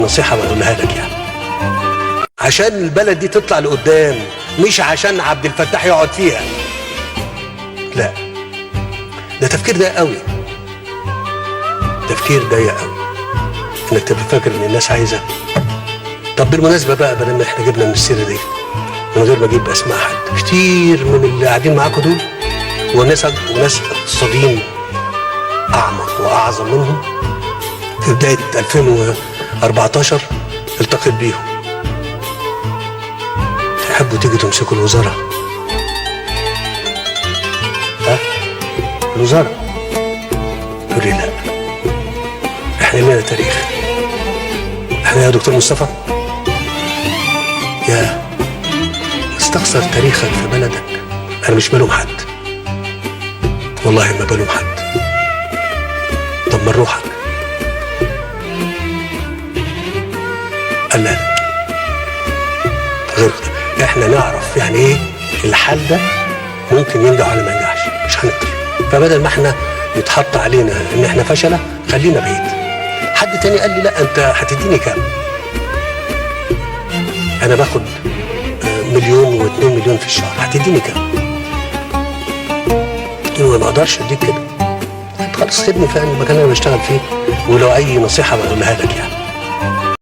نصيحة بقولها لك يعني، عشان البلد دي تطلع لقدام، مش عشان عبد الفتاح يقعد فيها. لا، ده تفكير ضيق قوي، تفكير ضيق قوي انك تبقى فاكر ان الناس عايزه. طب بالمناسبة بقى، بدل ما احنا جبنا من السيرة دي من غير ما اجيب اسماء حد، كتير من اللي قاعدين معاكم دول وناس اقتصاديين اعمق واعظم منهم في بداية 2014 التقيت بيهم. تحبوا تيجوا تمسكوا الوزارة؟ ها؟ الوزارة؟ يقول لي لا، احنا لنا تاريخ. احنا يا دكتور مصطفى يا مستخسر تاريخك في بلدك. انا مش بلوم حد، والله ما بلوم حد. طب من روحك. قال لا، غير كده احنا نعرف يعني ايه الحل ده ممكن ينجح ولا ما ينجحش، مش هنقدر. فبدل ما احنا يتحط علينا ان احنا فشله خلينا بعيد. حد تاني قال لي لا، انت هتديني كام؟ انا باخد 1 و2 مليون في الشهر، هتديني كام؟ قلت له ما اقدرش اديك كده. طيب خلاص سيبني في المكان اللي انا بشتغل فيه، ولو اي نصيحة بقولها لك يعني.